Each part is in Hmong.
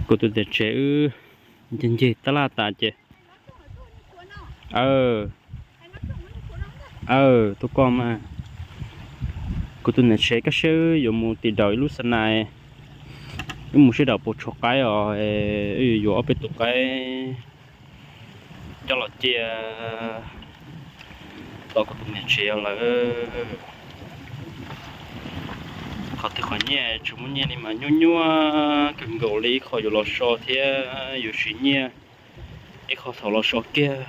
Kuv tus niam tsev wb ncig ncig tab laj tas ces, aw, tus koj mas, kuv tus niam tsev kab siab wb yuav mus tim daum ib lub xa nais, wb mus seb daum puas tshuav qaib os, wb yuav yuav ob peb tus qaib coj los cia tos kuv tus niam tsev lawm. Qhov twg qhov nyiaj tsis muaj nyiaj li mas nyuaj nyuaj kawg nkaus li, ib qho yuav los so thiab yuav siv nyiaj, ib qho thaum los so kiag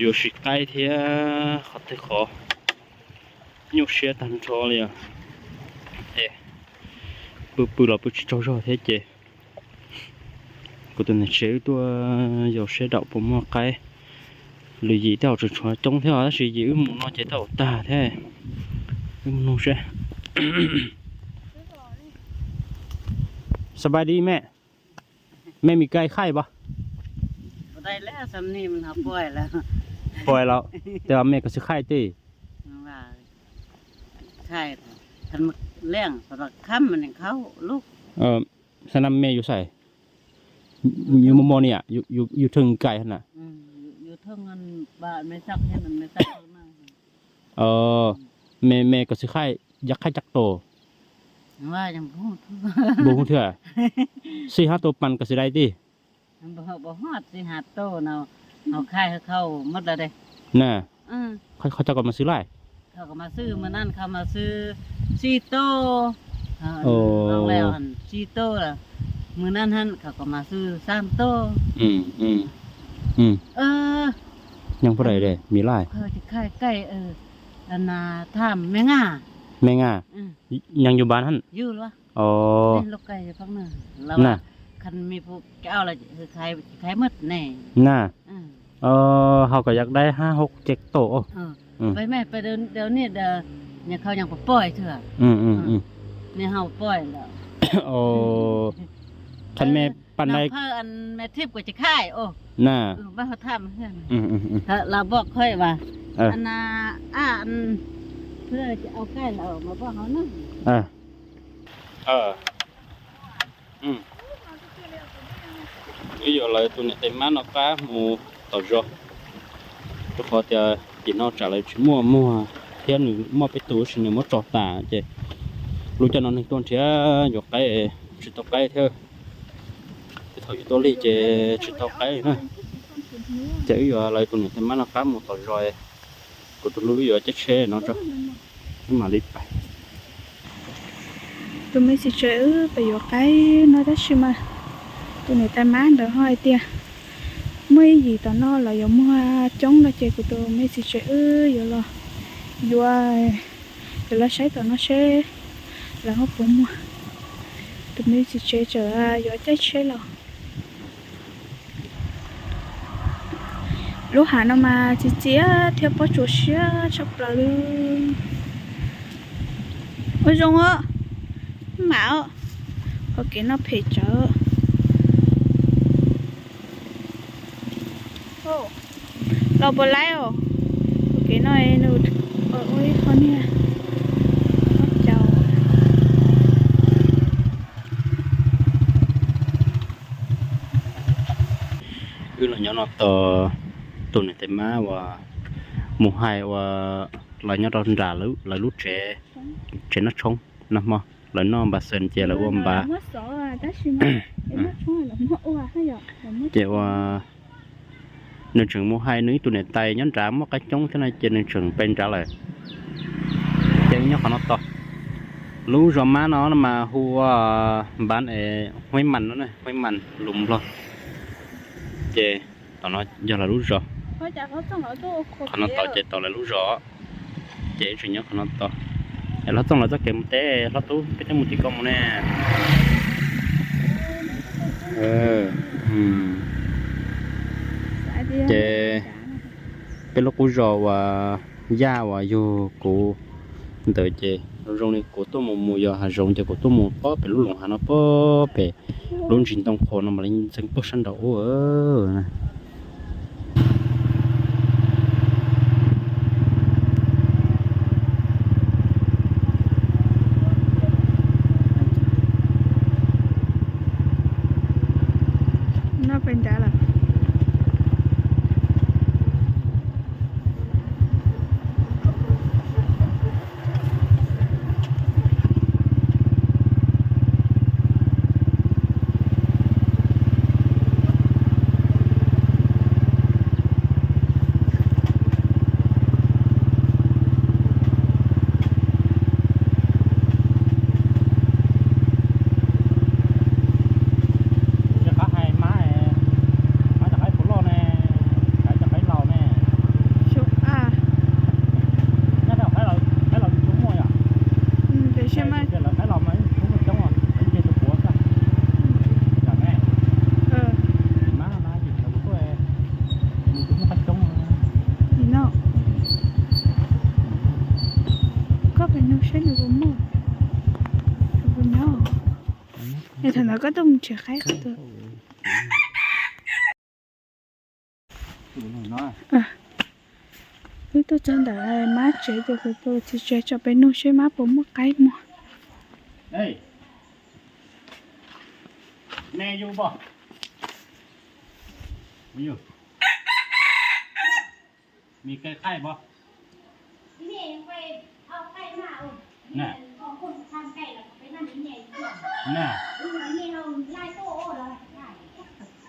yuav siv qaib thiab, qhov twg qhov nyuaj siab tag nrho li os. Es pw pw los pw tsis tsaug zog thiab ces kuv tus niam tsev wb tuaj yos seb daum puas muaj qaib. Lwm yim tej zaum tseem tshuav coob thiab os, tab sis yim wb mus no ces tej zaum tag thiab. Wb mus nug seb. สบายดีแม่ แม่มีใครไข้ปะ Pais lawm, tes mẹ có sự khai ti. Xa năm mẹอยู่ไส อยู่มอมอนี่อ่ะ อยู่อยู่อยู่เทิงไกลขนาด เออ แม่แม่ก็สิไข้ อยากไข้จักโต บ่ฮู้เทื่อ สี่ห้าโตปันก็สิได้ติ บ่ฮอดสี่ห้าโตเนาะ เฮาขายให้เขาหมดแล้วเด้ น่ะ เออ เขาเขาเจ้าก็มาซื้อหลาย เขาก็มาซื้อมื้อนั้นเขามาซื้อสี่โต เออ โอ้ ลองแล้วหั่นสี่โตล่ะ มื้อนั้นหั่นเขาก็มาซื้อสามโต อืมอืมอืม เออ ยังผู้ใดเด้ มีหลาย เขาจะขายไก่ เออ อันน่ะถามแม่ง่า แม่ง่า อืม ยังอยู่บ้านหั่น อยู่หรอ อ๋อ นี่ลูกไก่อยู่ข้างหน้า แล้วว่า น่ะ คันมีผู้จะเอาละคือขายขายหมดแน่ น่ะ อืม เออ เขาก็อยากได้ห้าหกเจ็ดโต เออ อืม ไปแม่ไปเดี๋ยวเดี๋ยวนี้เดี๋ยวเนี่ยเขายังบ่ปล่อยเทื่อ อืมอืมอืม เนี่ยเฮาปล่อยแล้ว โอ้ คันแม่ เออ ปานใด น้องเพิ่นอันแม่ทิพย์ก็จะขาย โอ้ น่ะ เออ บ้านเขาถามเพื่อน อืมอืมอืม แล้วเราบอกค่อยว่า เออ อันน่ะ อ่ะ อัน เพื่อจะเอาไก่เราออกมาบอกเขานะ เออ เออ อืม wb yuav lawv tus niam tais mab no qab mus tom zos, rau qhov tias tim no tsam lawv tsis muaj muag thiab nws muaj peb tus tab sis nws muab tso tas ces lub caij no neeg tuaj nrhiav yuav qaib tsis tau qaib thiab. Ces thaum yuav tuaj lig ces tsis tau qaib na. Ces wb yuav lawv tus niam tais mab no qab mus tom zos, kuv tus hlub wb yuav caij tsheb no tso, wb mam li pais. Tus me txiv tsev wb pem yuav qaib no tab sis mas tus niam tais mab ntawd ho hais tias muaj ib yim tom no lawv yuav muag coob no ces kuv tus me txiv tsev wb yuav los yuav, yuav los saib tom no seb lawv ho puas muag. Tus me txiv tsev tseem yuav caij tsheb los. Lub hav no mas txias txias thiab pob tsuas siab tshaj plaws li. Ua zoo os, mam os, qhov kev no phem tsawv. Los puas laib os, qhov kev no nws ua ib qho niag caus. Wb los nyob no tos tus niam tais mab uas mus hais uas lawv nyob rau nram lawv lub tsev, tsev noj tshoob noj hmo, lawv noj npas xees ces lawv ua npas. Ces uas nws tseem mus hais nws ib tug niam tais nyob nrad muaj qaib coob thiab no ces nws tseem pais nrad lawm. Ces nyob qhov no tos. Lub zos mab no mas hu ua Npab es Huaib Mas no, Huaib Mas lus Nplog. Ces tom no yog lawv lub zos. Qhov no tos ces tos lawv lub zos. Ces tseem nyob qhov no tos. Es hlob Txooj lawv txoj kev mus teb, hlob Tub peb twb mus tim koj mus ne. Ces peb lub qub zos uas Yaj uas yug kuv ntawd ces zoo li kuv tuaj mus mus yos hav zoov ces kuv tuaj mus pob pem lub loos hav no, pob pem lub ntsis ntoo qhuav no mam li ntxeev puag sab nraum ub. Pais nrad lawm. Qab hais mab, mab cov qaib puav loj ne, qaib cov qaib laus ne. Nyob rau qaib laus, qaib laus tsis muaj yom. Tiam sis mas lawv qaib laus mas tsis muaj coob os, ib ce tus puav xwb. Yom ne, mab no na, yim lawv kuv tuaj, nws tsis muaj qaib coob no. Koj pais nug seb nws puas muaj, puas nyob. Es thaum ntawd koj tuaj mus nrhiav qaib qhov twg? Wb tuaj txog ntawm mab tsev ces kuv tus txiv tsev tso peb nug seb mab puas muaj qaib muag.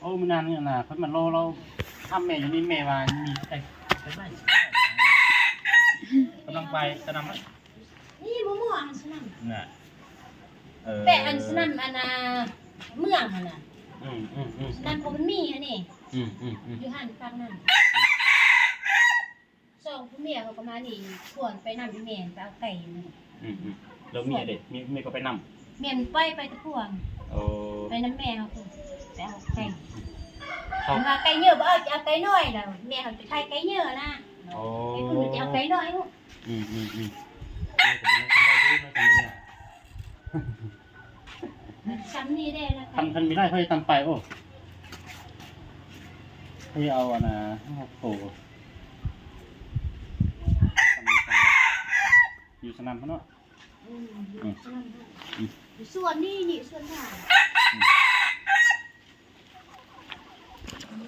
Ơ, mùa nàn na, peb mas lo lo, thăm mẹ, mẹ và mì cay. Kau năm pais, kau năm á. Peb ăn snăm ăn mương hả nè. Snăm có mì hả nè. Yuhan păng nè. Sau phú mẹ họ có mà nỉ khuôn peb năm mẹ peb ao cày nè. Lô mẹ để, mẹ, mẹ có peb năm. Mẹ pay pay tao khuôn. Peb năm mẹ họ cũng peb ao cày. Mà cày nhựa bao chỉ ao cày nồi là mẹ họ chỉ thay cày nhựa nè. Cái cũng chỉ ao cày nồi không. Thăm, thăm mì lai hơi tăm pais ô. Hơi ao na, ao khổ. Yus snăm hno. Xuân ni, nhị xuân hả?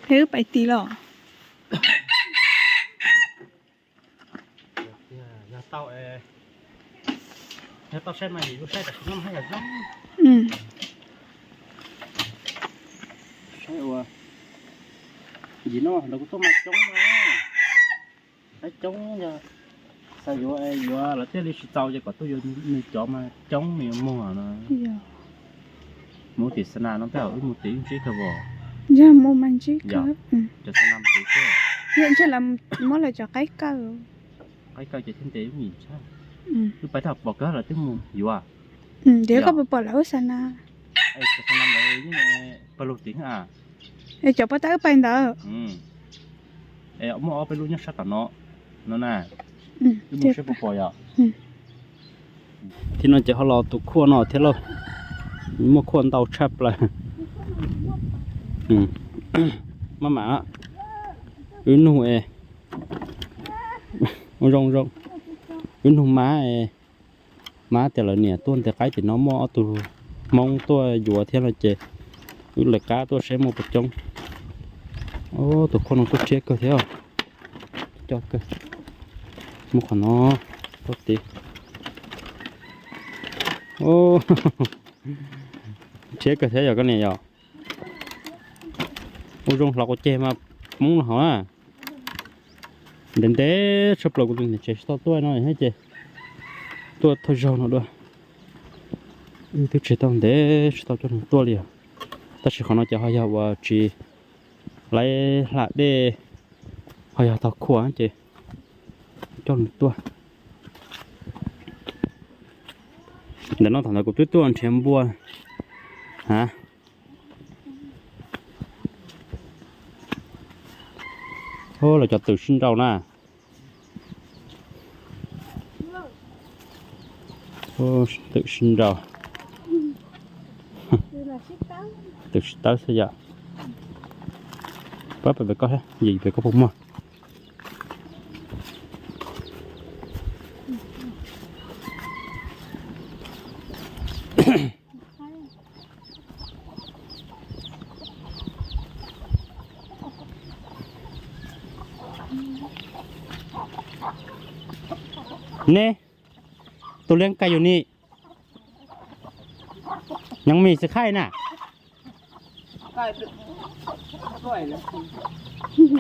Thế ước bảy tỷ lỏ. Yog tau, yog tau saib mas yus saib tam sim no haj yam zoo. Saib ua, yim no lawv kuj tuaj mas coob na. Saib coob yog xav yuav, yuav lawv thiaj li tsis txaus ces kom tuaj yuav nws cov mas coob nws yuav muag no. Mus tim Xas Nas no peb hauv wb mus tim wb ntsib kawg vos. Yog mus mas ntsib kawg. Cov Xas Nas mus tim xwb. Yog ntshe lawv muab lawv cov qaib kaw. Qaib kaw ces thiaj ntes wb nim tshaj. Wb pais thaum pom kawg lawv twb mus yuav. Tias koj puas pom lawv ua Xas Nas? Cov Xas Nas ntawd yeej pawg lug tim a. Es cov poj tab wb pais ntawd. Es muaj ob peb lub nyob sab tom no, no na. Wb mus seb puas pom yom. Thiab no ces ho los tus khuaj no thiab lauj. Muaj khuaj ntau tshaj plaws. Maj mam, wb nug es, ua zoo zoo, wb nug mab es, mab tias lawv niam tuaj ntes qaib tim no muaj ob tug Hmoob tuaj yuav thiab no ces wb lawv qab tuaj saib muaj puas coob. Tus khuaj no kuj rhiab kawg thiab, coj kawg. Muab qhov no tuaj tid. Rhiab kawg thiab yog koj niam yom. Ua zoo hlob quav ceg mas Hmoob los hauv na. Ntev ntev tshaj plaws kuv tus niam tsev tsis tau tuaj no thiab ces tuaj thawj zaug no dua. Wb twb tsis tau ntev tsis tau coj nws tuaj li os. Tab sis qhov no ces ho yog uas tsis laib hla dej, ho yog tog khuaj ces coj nws tuaj. Ntawm no thaum ntawd kuv twb tuaj nrhiav npua. Ha, los cov twm sib nraus na. Twm sib nraus. Twm sib tawb xwb yom. Pab pem koj, yim pem koj puas muag. Nej, tus liab kais yus ni, nyob mis xwb khaij na. Khaij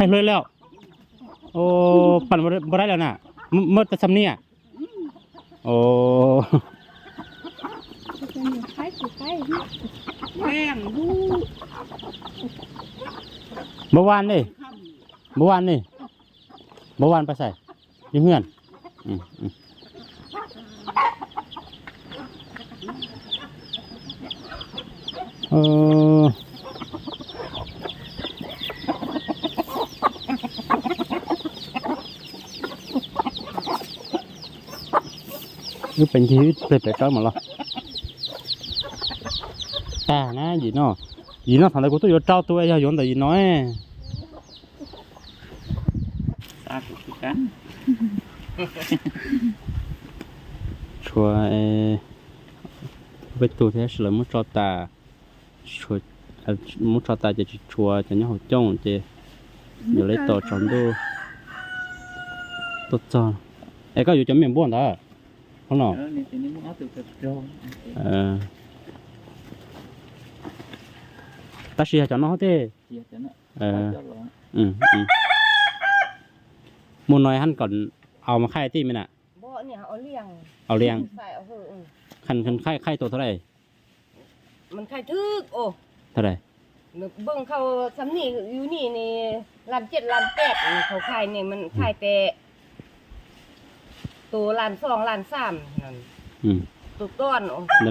hlua lawm. Pas npau dai lawm na, muaj tas xam ni a. Npau vas ne, npau vas ne, npau vas pas xais, yus hwian. Wb pem ncig wb pleg pem rau mam los. Tag na yim no, yim no thaum ntawd kuv tuaj yuav rau tus yog yuav ntawm yim no. Tshuav peb tug thiab lawv muab tso tas, muab tso tas ces tsis tshuav cov nyob hauv cooj ces yuav li tos tsaus ntuj tuaj txog. Es koj yuav cov me npuaj ntawd no? Tab sis yog cov no tej mus no hab kom aus mas khaij tij me na. Aus liang. Khaij tua thaum dai? Thaum dai? Ntawm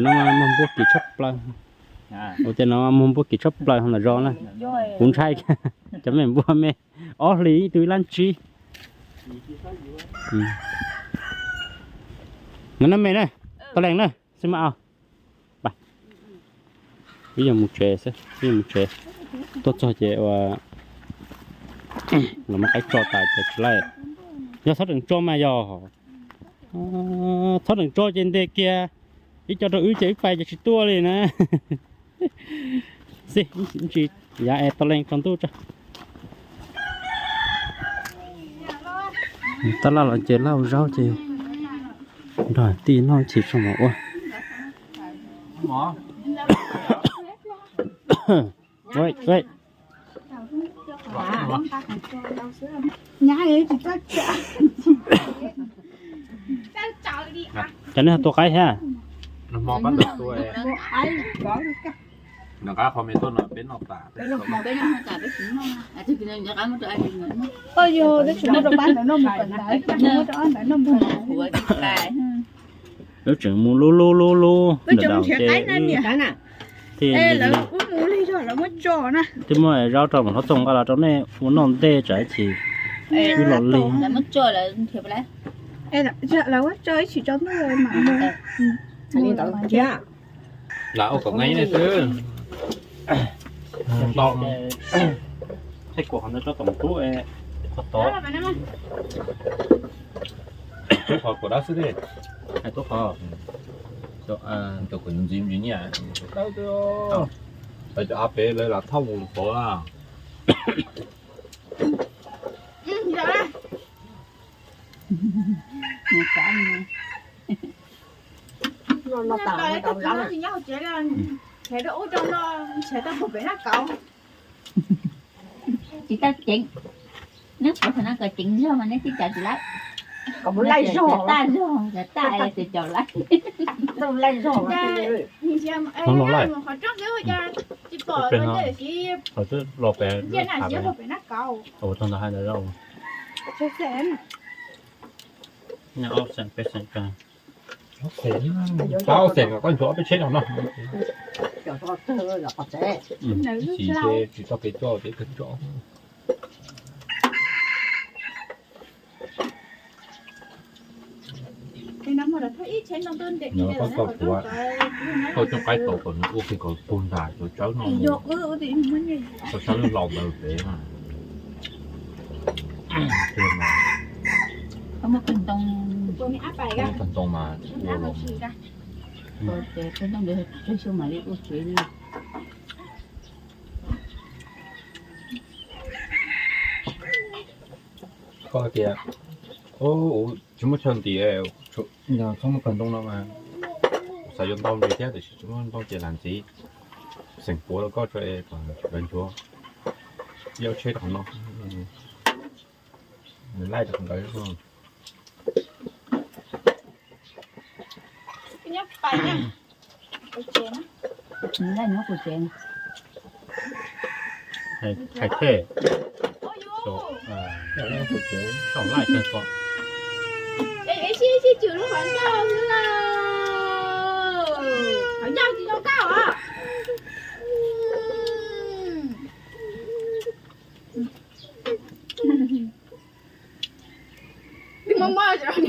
no muaj npuaj kim tshaj plaws. Ua tej no muaj npuaj kim tshaj plaws ho ntawm zos na. Kuv ntshai cov me npuaj me ob hlis ib tug ib lab tsib. Ntawm no me na, tau leej na, xij mas os. Wb yuav mus tsev xwb, wb yuav mus tsev. Tuaj txog ces ua los muab qaib tso tas ces tsis laij. Yog txhob tseem tso mas yog, txhob tseem tso ces ntes kiag, ib co rau wb ces wb pais ces tsis tuaj li na. Xij, tsis yav es tau leej tsaus ntuj tso. Tab laj los ces laj zaub ces nrog tij noj chim tso mas ua. Cov nej tua qaib thiab? Wb tseem mus lub lub lub lub ntawm daus ces thiaj li twb muab zaub rau mam hlob Txooj nqa los rau nej ua noj ntej tsam ib chim wb los lig. Lam ua kom nqi xwb. Thaij kuam qhov ntawd tso tom tub, qhov tod. Tub qhov kuam dab xwb, hais tub qhov. Cov kuam ntxiv ntxiv nyiaj. Cov av pem lawv lam thauj mus pov. Tsis tau ceev. Neb puas thaum no kom ceev zog mas neb twb caum tsis laib. Kom laij zog, tag zog, tag es caum laib. Laij zog. Los pem, ua tau ntawd hais ntawd. Ob xeem peb xeem, pab ob xeem koj nchuav ob peb tsheb no no. Tsis tsis tau kev coj ces kawg tso. Nws koj tau tuav, koj coj qaib tau kom nws ua kiag kom puag nram cov tsawb no, cov tsawb laus ntawd pem. Tag ntoo mas ua los. Koj hais tias, tsis muaj chaw ntim, Txhob muab kawg ntoo no mas, xav yuav ntau ntsis thiab tiam sis tsis muaj ntoo ces lam ntxiv. Xeem puav rau koj tso es kom lawv nchuav. Ib ob tsheb rau qhov no, nws laij rau qhov ntawd. Hais thiaj, saum laij kawg ko.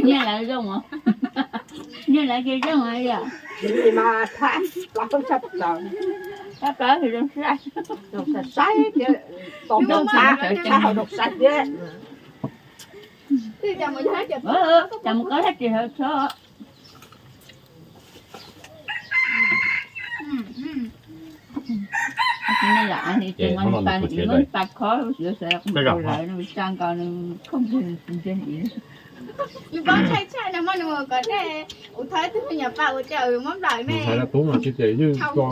Nyiaj lawv zoo os. Nyiaj lawv ces zoo os yom. Pab plaub zoo saib. Saib, saib, saib thiab. Cas mus koj thab tsis hawv tso. Tus no yog a li tes no pas khob yuav sawv kum lau no tsa nkaus nws khoom ntseg nws tsis ntseg ntxiv. Nws paub ntshai tshaj no mas nws mus kom tej, kuv thov ib tug me nyuam pas ua cas muab nplawm ne. Hais rau tub mas tsis tias ywj ko.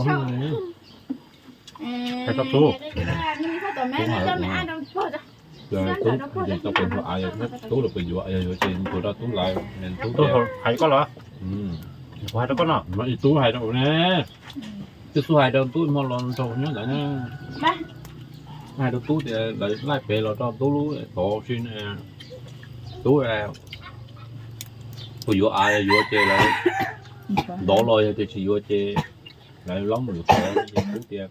Hais rau tub. Tub los pes yuav, tub los pes yuav, yog yuav ces tub lawv, tub hais koj los. Kuv hais rau koj no, tub hais rau ne. Twb xub hais rau tub hmo los nraug nyob ntawd na. Hais rau tub tias lawv laij pem los rau tub lub tod si. Tub, kuv yuav av yuav ces lawv ntov los, yog tias tsis yuav ces lawv lob mus yuav tod. Ces tub tias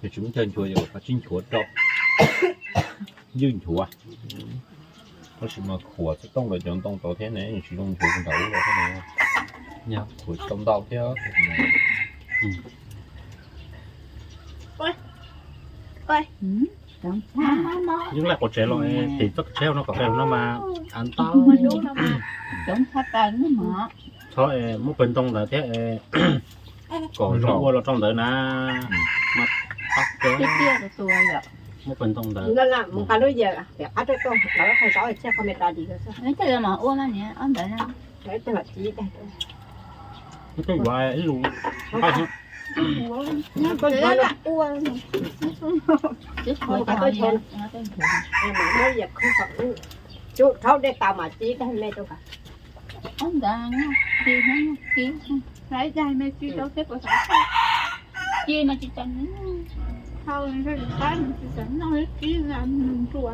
yog tsis muaj chaw nchuav ces kom tsib nchuav rau, ywj nchuav. Tab sis mas khuam xov tooj lawv cov ntoo tod thiab ne, tsis zoo nchuav ntawd thiab ne. Khuam tau ntau thiab. Yeej laij quav tsev los tim txoj tsheb no kom pem no mas av ntau. Txhob muab pawg ntoo ntawd thiab, kom zoo ua los rau ntawd na. Muab pawg ntoo ntawd. Tej yuav ib lus. Rhaub dej tau mas tib daig me rau. Ntawd, ci, ci mas tsis tau, hau, tsis tau noj, ci ntua.